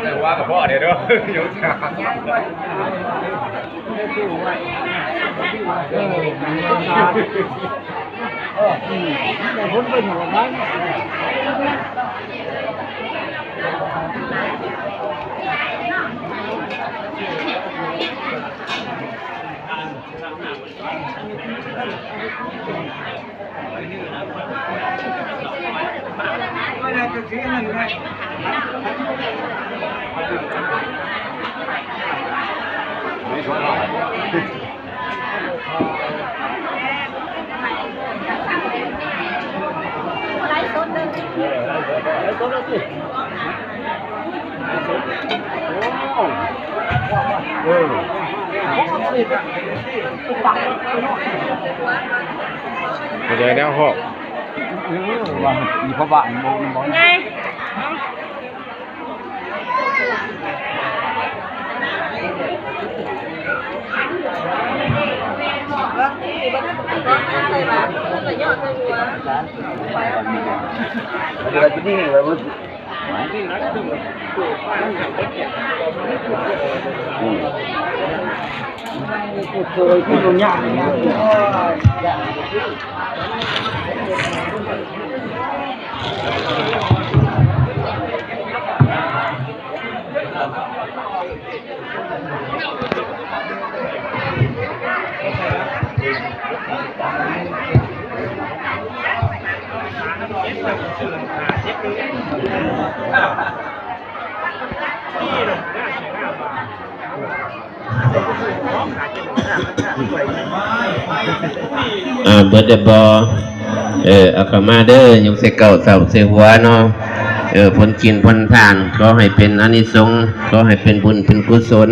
แต่ว่ากับพ่อเดี๋ยวเด้อ ยกขา เออ แสดงแล้วฮอก เออ ว่ามีพ่อบ้านบ่ บ่ ไง ອ່າ ເບິດແລ້ວບໍ່? ເອີ ເອົາເຂົ້າມາເດີ ຍົກໃສ່ເກົ້າເສົາໃສ່ຫົວເນາະ. ເອີ ຜົນກິນຜົນທານ ຂໍໃຫ້ເປັນອານິສົງ ຂໍໃຫ້ເປັນບຸນເປັນກຸສົນ.